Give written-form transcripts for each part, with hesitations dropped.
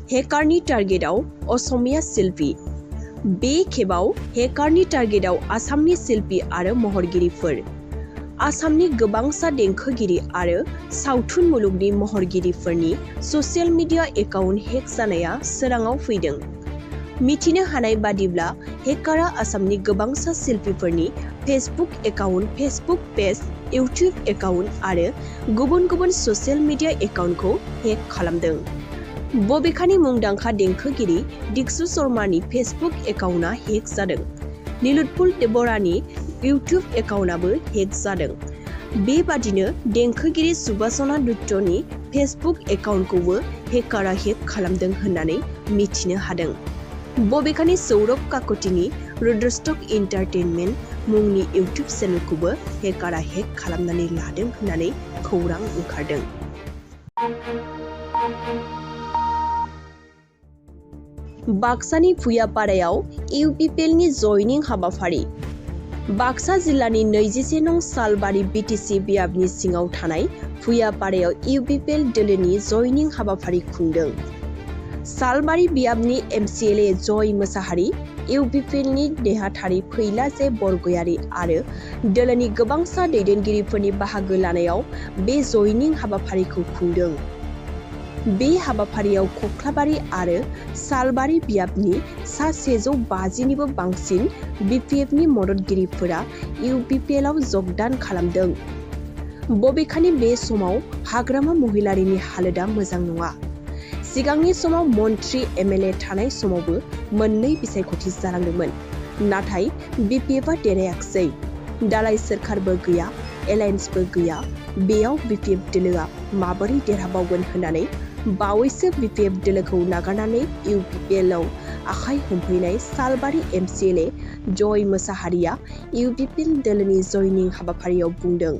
हेकारनि टार्गेटआव असमिया शिल्पी बे खेबाव हेकारनि टार्गेटआव आसामनि शिल्पी आरो महरगिरिफोर आसामनि गोबांसा देंखोगिरि आरो सावथुन मुलुगनि महरगिरिफोरनि ससियेल मिडिया एकाउन्ट हेक जानाया सोराङाव फैदों। मिथिनो हानाय बादिब्ला हेकारा आसामनि गोबांसा शिल्पीफोरनि Facebook account, Facebook page, YouTube account आरो गुबुन गुबुन ससियेल मिडिया एकाउन्टखौ हेक खालामदों। बबेखानि मुंदांखा देंखोगिरि दिक्सु शर्मानि फेसबुक एकाउन्टआ हेक जादों। नीलोत्पल बरानि इउटिउब एकाउन्टआबो हेक जादों। बेबादिनो देंखोगिरि सुभाषना दुत्तनि फेसबुक एकाउन्टखौबो हेकारा हेक खालामदों होननानै मिथिनो हादों। बबेखानि सौरभ काकतिनि रुद्रस्टक एन्टारटेनमेन्ट मुंनि इउटिउब चेनेलखौबो हेकारा हेक खालामनानै लादों होननानै खौरां ओंखारदों। बाक्सानि भुयापारायाव इउपिपिएलनि जयनिं हाबाफारि बाक्सा जिल्लानि 21 नं सालबारि बिटिसि बियाबनि सिङाव थानाय भुयापारायाव इउपिपिएल दोलोनि जयनिं हाबाफारि खुंदों। सालबारि बियाबनि एमसिएलए जय मोसाहारि, इउपिपिएलनि नेहाथारि फैलाजे बरगयारि आरो दोलोनि गोबांसा दैदेनगिरिफोरनि बाहागो लानायाव बे जयनिं हाबाफारिखौ खुंदों। बे हाबाफारियाव कख्लाबारि आरो सालबारि बियाबनि सा 150निबो बांसिन बिपिएफनि मददगिरिफोरा इउपिपिएलआव जगदान खालामदों। बबेखानि बे समाव हाग्रामा महिलारिनि हालोदा मोजां नङा। सिगांनि समाव मन्त्रि एमएलए थानाय समावबो मोननै बिसायख'थि जालांदोंमोन, नाथाय बिपिएफआ देरहायाखिसै। दालाय सोरखारबो गैया, एलायन्सबो गैया। बेयाव बिपिएफ दोलोआ माबोरै देरहाबावगोन होननानै बावैसो बिपिएफ दोलोखौ नागारनानै इउपिपिएलआव आखाइ हमफैनाय सालबारि एमसिएलए जय मोसाहारिया इउपिपिएल दोलोनि जयनिं हाबाफारियाव बुंदों।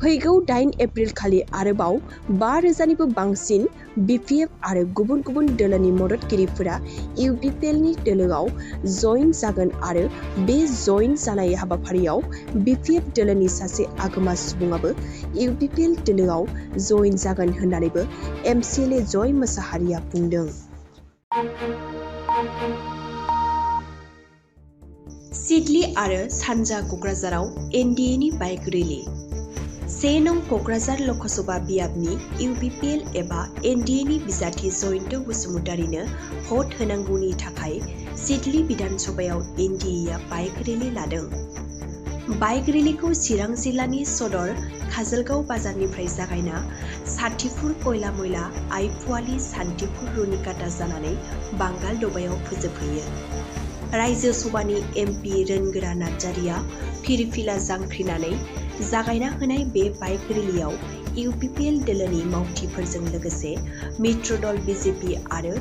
फैगौ 8 एप्रिल खालि आरोबाव 5000निबो बांसिन बिपिएफ आरो गुबुन गुबुन दोलोनि मददगिरिफोरा इउपिपिएलनि दोलोआव जयन जागोन आरो बे जयन जानाय हाबाफारियाव बिपिएफ दोलोनि सासे आगोमा सुबुङाबो इउपिपिएल दोलोआव जयन जागोन होननानैबो एमसिएलए जय मोसाहारिया बुंदों। सिडली आरो सानजा क'क्राझाराव एनडिएनि बाइक रेली 1 नं क'क्राझार लकसभा बियाबनि इउपिपिएल एबा एनडिएनि बिजाथि जयन्त बसुमतारीनो भट होनांगौनि थाखाय सिडली बिधान सभायाव एनडिएआ बाइक रेली लादों। बाइक रेलीखौ चिरां जिल्लानि सदर काजलगाव बाजारनिफ्राय जागायना साथिफुर कयला मयला आइपुवालि सान्तिपुर रुनिकाटा जानानै बांगाल दबायाव फोजोबहैयो। रायजो सभानि एमपि रोनगोरा नार्जारिया फिरफिला जांख्रिनानै जागायना होनाय बे बाइक रेलीयाव इउपिपिएल दोलोनि मावथिफोरजों लोगोसे मित्र दल बिजेपि आरो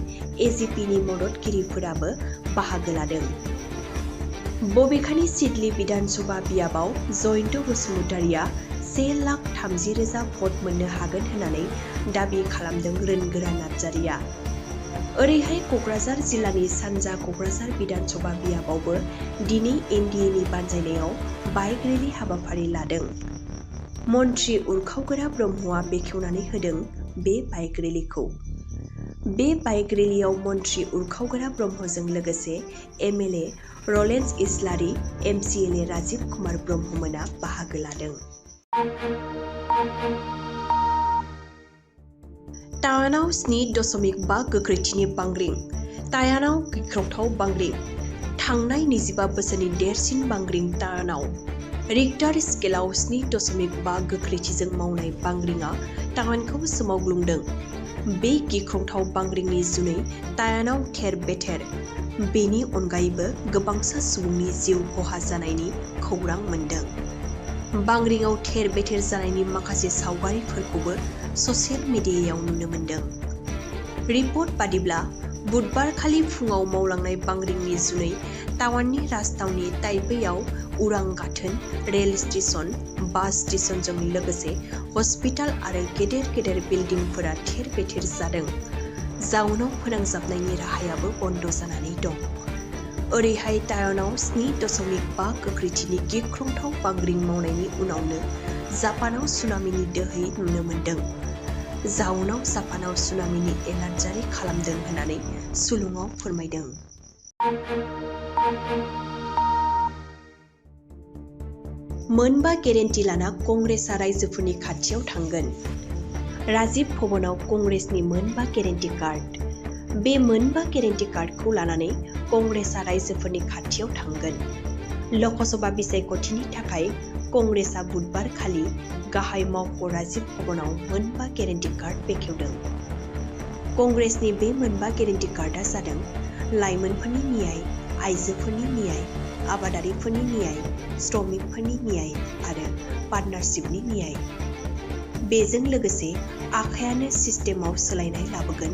एजिपिनि मददगिरिफोराबो बाहागो लादों। बबेखानि सिडली बिधान सभा बियाबाव जयन्त बसुमतारीया 1,30,000 भट मोननो हागोन होननानै दाबि खालामदों रोनगोरा नार्जारिया। ओरैहाय क'क्राझार जिल्लानि सानजा क'क्राझार बिधान सभा बियाबावबो दिनै एनडिएनि बानजायनायाव बाइक रेली हाबाफारि लादों। मन्त्रि उरखावगोरा ब्रह्मआ बेखेवनानै होदों बे बाइक रेलीखौ। बे बाइक रेलीयाव मन्त्रि उरखावगोरा ब्रह्मजों लोगोसे एमएलए रलेन्स इस्लारि, एमसिएलए राजीव कुमार ब्रह्ममोना बाहागो लादों। टावानाव 7.5 गोख्रैथिनि बांग्रिं टावानाव गिख्रंथाव बांग्रिं थांनाय 25 बोसोरनि देरसिन बांग्रिं टावानाव रिक्टार स्केलाव 7.5 गोख्रैथिजों मावनाय बांग्रिंआ टावानखौ सोमावग्लुंदों। बे गिख्रंथाव बांग्रिंनि जुनै टावानाव थेर बेथेर, बेनि अनगायैबो गोबांसा सुबुंनि जिउ खहा जानायनि खौरां मोन्दों। बांग्रिंआव थेर बेथेर जानायनि माखासे सावगारिफोरखौबो ससियेल मिडियायाव नुनो मोन्दों। रिपर्ट बादिब्ला बुधबार खालि फुङाव मावलांनाय बांग्रिंनि जुनै टावाननि राजथावनि ताइपेइआव उरां गाथोन, रेल स्टेशन, बास स्टेशनजों लोगोसे हस्पिटाल आरो गेदेर गेदेर बिल्डिंफोरा थेर बेथेर जादों। जाउनाव फोनांजाबनायनि राहायाबो बन्द जानानै दं। ओरैहाय टावानाव 7.5 गोख्रैथिनि गिख्रंथाव बांग्रिं मावनायनि उनावनो जापानाव सुनामिनि दोहै नुनो मोन्दों। जाउनाव जापानाव सुनामिनि एलार्ट जारि खालामदों होननानै सुलुङाव फोरमायदों। मोनबा गेरेन्टि लाना कंग्रेसआ रायजोफोरनि खाथियाव थांगोन। राजीव भवनाव कंग्रेसनि मोनबा गेरेन्टि कार्ड। बे मोनबा गेरेन्टि कार्डखौ लानानै कंग्रेसआ रायजोफोरनि खाथियाव थांगोन। लकसभा बिसायख'थिनि थाखाय कंग्रेसआ बुधबार खालि गाहाय मावख' राजीव भवनाव मोनबा गेरेन्टि कार्ड बेखेवदों। कंग्रेसनि बे मोनबा गेरेन्टि कार्डआ जादों लाइमोनफोरनि न्याय, आइजोफोरनि न्याय, आबादारिफोरनि न्याय, श्रमिकफोरनि न्याय आरो पार्टनारशिपनि न्याय। बेजों लोगोसे आखायानो सिस्टेमाव सोलायनाय लाबोगोन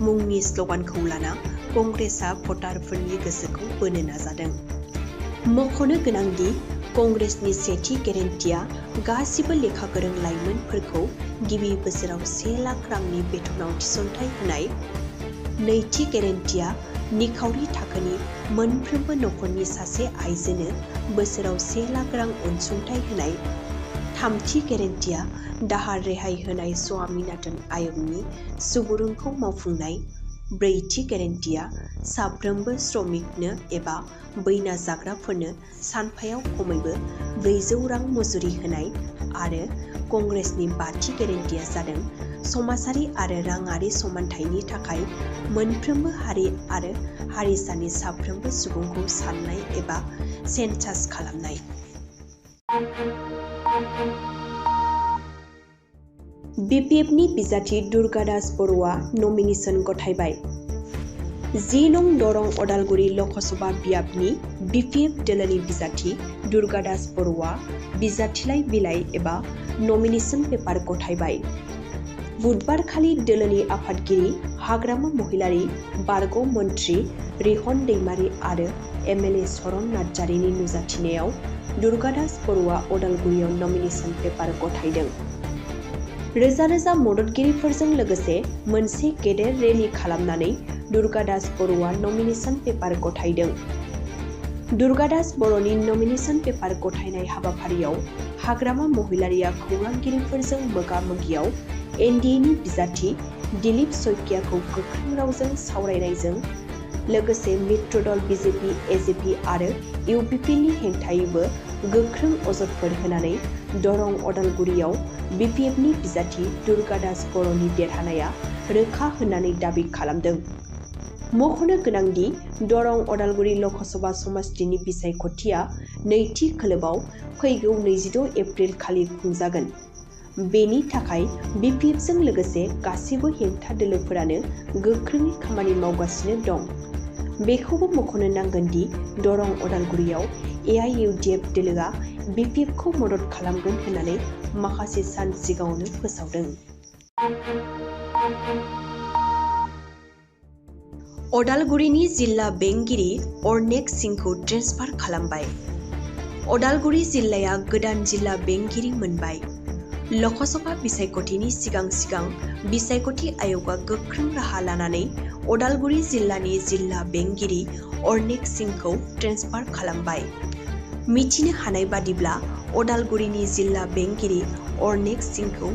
मुंनि स्ल'गानखौ लाना कंग्रेसआ भटारफोरनि गोसोखौ बोनो नाजादों। मख'नो गोनांदि कंग्रेसनि सेथि गेरेन्टिया गासिबो लेखा गोरों लाइमोनफोरखौ गिबि बोसोराव 1 लाख रांनि बेथनाव थिसनथाइ होनाय। नैथि गेरेन्टिया निखावरि थाखोनि मोनफ्रोमबो नखरनि सासे आइजोनो बोसोराव 1 लाख रां अनसुंथाइ होनाय। थामथि गेरेन्टिया दाहार रेहाय होनाय स्वामीनाथन आयगनि सुबुरुनखौ मावफुंनाय। ब्रैथि गेरेन्टिया साफ्रोमबो श्रमिकनो एबा बैना जाग्राफोरनो सानफायाव खमैबो 400 रां मजुरि होनाय। आरो कंग्रेसनि बाथि गेरेन्टिया जादों समाजारि आरो राङारि समानथायनि थाखाय मोनफ्रोमबो हारि आरो हारिसानि साफ्रोमबो सुबुंखौ साननाय एबा सेन्सास खालामनाय। बिपिएफनि बिजाथि दुर्गादास बर'आ नमिनेशन गथायबाय। 10 नं दरं अदालगुरि लकसभा बियाबनि बिपिएफ दोलोनि बिजाथि दुर्गादास बर'आ बिजाथिलाइ बिलाइ एबा नमिनेशन पेपार गथायबाय। बुधबार खालि दोलोनि आफादगिरि हाग्रामा महिलारि, बारग' मन्थ्रि रिहन दैमारि आरो एमएलए चरण नार्जारिनि नुजाथिनायाव दुर्गादास बर'आ अदालगुरियाव नमिनेशन पेपार गथायदों। रोजा रोजा मददगिरिफोरजों लोगोसे मोनसे गेदेर रेलि खालामनानै दुर्गादास बर'आ नमिनेशन पेपार गथायदों। दुर्गादास बर'नि नमिनेशन पेपार गथायनाय हाबाफारियाव हाग्रामा महिलारिया खौरांगिरिफोरजों मोगा-मोगियाव एनडिएनि बिजाथि दिलीप सयकियाखौ गोख्रों रावजों सावरायनायजों लोगोसे मित्र दल बिजेपि, एजेपि आरो इउपिपिएलनि हेंथायैबो गोख्रों अजदफोर होनानै दरं अदालगुरियाव बिपिएफनि बिजाथि दुर्गादास बर'नि देरहानाया रोखा होननानै दाबि खालामदों। मख'नो गोनांदि दरं अदालगुरि लकसभा समष्टिनि बिसायख'थिया नैथि खोलोबआव फैगौ 26 एप्रिल खालि खुंजागोन। बेनि थाखाय बिपिएफजों लोगोसे गासैबो हेंथा दोलोफोरानो गोख्रोङै खामानि मावगासिनो दं। बेखौबो मख'नो नांगोनदि दरं अदालगुरियाव एआइइउडिएफ दोलोआ बिपिएफखौ मदद खालामगोन होननानै माखासे सान सिगाङावनो फोसावदों। अदालगुरिनि जिल्ला बेंगिरि अरनेक सिंहखौ ट्रेन्सफार खालामबाय। अदालगुरि जिल्लाया गोदान जिल्ला बेंगिरि मोनबाय। लकसभा बिसायख'थिनि सिगां बिसायख'थि आय'गआ गोख्रों राहा लानानै अदालगुरि जिल्लानि जिल्ला बेंगिरि अरनेक सिंहखौ ट्रेन्सफार खालामबाय। मिथिनो हानाय बादिब्ला अदालगुरिनि जिल्ला बेंगिरि अरनेक सिंहखौ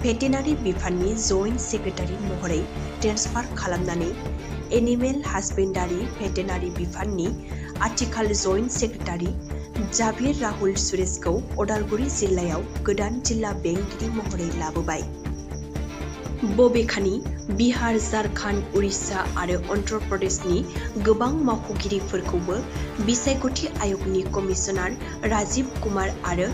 भेटेनारि बिफाननि जइन्ट सेक्रेटारि महरै ट्रेन्सफार खालामनानै एनिमेल हासबेन्डारि भेटेनारि बिफाननि आथिखाल जइन्ट सेक्रेटारि जाभिर राहुल सुरेशखौ अदालगुरि जिल्लायाव गोदान जिल्ला बेंगिरि महरै लाबोबाय। बबेखानि बिहार, झारखन्ड, उरिष्या आरो अन्ध्र प्रदेशनि गोबां मावख'गिरिफोरखौबो बिसायख'थि आय'गनि कमिसनार राजीव कुमार आरो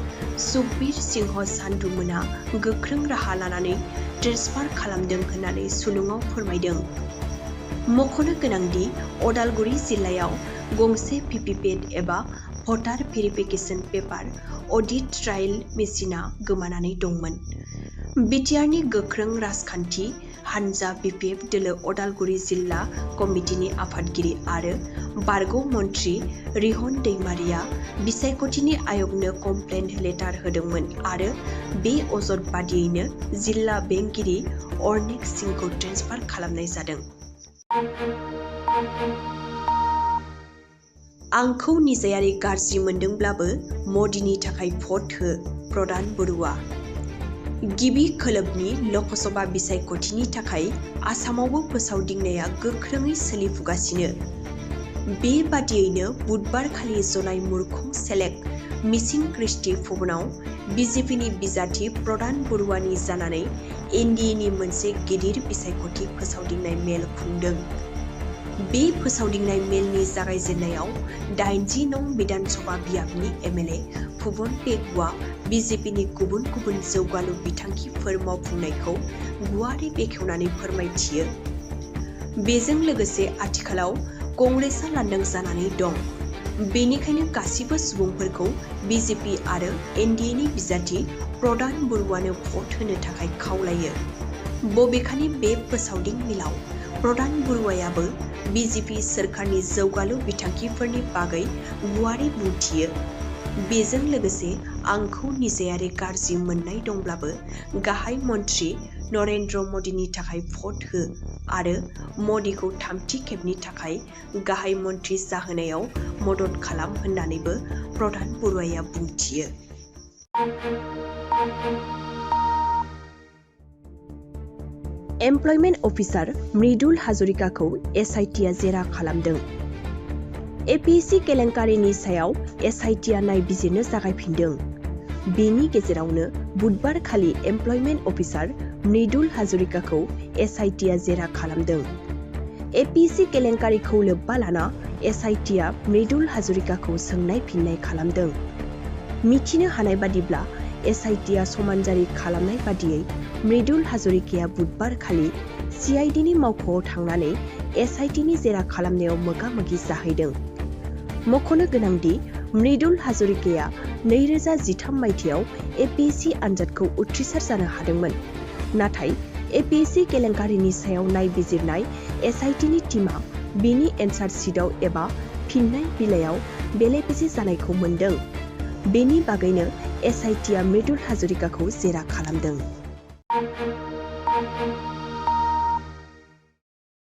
सुखबीर सिंह सान्धुमोना गोख्रों राहा लानानै ट्रेन्सफार खालामदों होननानै सुलुङाव फोरमायदों। मख'नो गोनांदि अदालगुरि जिल्लायाव गंसे भिभिपेट एबा भटार भेरिफिकेसन पेपार अडिट ट्रायल मेसिनआ गोमानानै दंमोन। बिटिआरनि गोख्रों राजखान्थि हानजा बिपिएफ दोलो अदालगुरि जिल्ला कमिटिनि आफादगिरि आरो बारग' मन्थ्रि रिहन दैमारिया बिसायख'थिनि आय'गनो कमप्लेन लेटार होदोंमोन आरो बे अजद बादियैनो जिल्ला बेंगिरि अरनेक सिंहखौ ट्रेन्सफार खालामनाय जादों। आंखौ निजायारि गाज्रि मोनदोंब्लाबो मदिनि थाखाय भट हो प्रधान बरुवा। गिबि खोलोबनि लकसभा बिसायख'थिनि थाखाय आसामावबो फोसावदिंनाया गोख्रोङै सोलिफुगासिनो। बेबादियैनो बुधबारखालि जनाय मुरखं सेलेक्ट मिसिं क्रिस्टि भवनाव बिजेपिनि बिजाथि प्रधान बरुवानि जानानै एनडिएनि मोनसे गिदिर बिसायख'थि फोसावदिंनाय मेल खुंदों। बे फोसावदिंनाय मेलनि जागायजेननायाव 80 नं बिधानसभा बियाबनि एमएलए भुबन पेगुआ बिजेपिनि गुबुन गुबुन जौगालु बिथांखिफोर मावफुंनायखौ गुवारै बेखेवनानै फोरमायथियो। बेजों लोगोसे आथिखालाव कंग्रेसआ लांदां जानानै दं। बेनिखायनो गासिबो सुबुंफोरखौ बिजेपि आरो एनडिएनि बिजाथि प्रधान बरुवानो भट होनो थाखाय खावलायो। बबेखानि बे फोसावदिं मेलाव प्रधान बरुवायाबो बिजेपि सोरखारनि जौगालु बिथांखिफोरनि बागै गुवारै बुंथियो। बेजों लोगोसे आंखौ निजायारि गाज्रि मोननाय दंब्लाबो गाहाय मन्त्रि नरेन्द्र मदिनि थाखाय भट हो आरो मदिखौ थामथि खेबनि थाखाय गाहाय मन्त्रि जाहोनायाव मदद खालाम होननानैबो प्रधान बरुवाया बुंथियो। एमप्लयमेन्ट अफिसार मृदुल हाजरिकाखौ एसआइटिआ जेरा खालामदों। एपिएससि केलेंकारिनि सायाव एसआइटिआ नायबिजिरनो जागायफिनदों। बेनि गेजेरावनो बुधबारखालि एमप्लयमेन्ट अफिसार मृदुल हाजरिकाखौ एसआइटिआ जेरा खालामदों। एपिएससि केलेंकारिखौ लोब्बा लाना एसआइटिआ मृदुल हाजरिकाखौ सोंनाय फिननाय खालामदों। मिथिनो हानाय बादिब्ला एसआइटिआ समानजारि खालामनाय बादियै मृदुल हाजरिकाया बुधबारखालि सिआइडिनि मावख'आव थांनानै एसआइटिनि जेरा खालामनायाव मोगा-मोगि जाहैदों। मख'नो गोनांदि मृदुल हाजरिकाया 2013 मायथाइयाव एपिएससि आनजादखौ उथ्रिसार जानो हादोंमोन। नाथाय एपिएससि केलेंकारिनि सायाव नायबिजिरनाय एसआइटिनि टीमआ बिनि एन्सार शीटआव एबा फिननाय बिलाइयाव बेले-बेजे जानायखौ मोन्दों। बेनि बागैनो एसआइटिआ मृदुल हाजरिकाखौ जेरा खालामदों।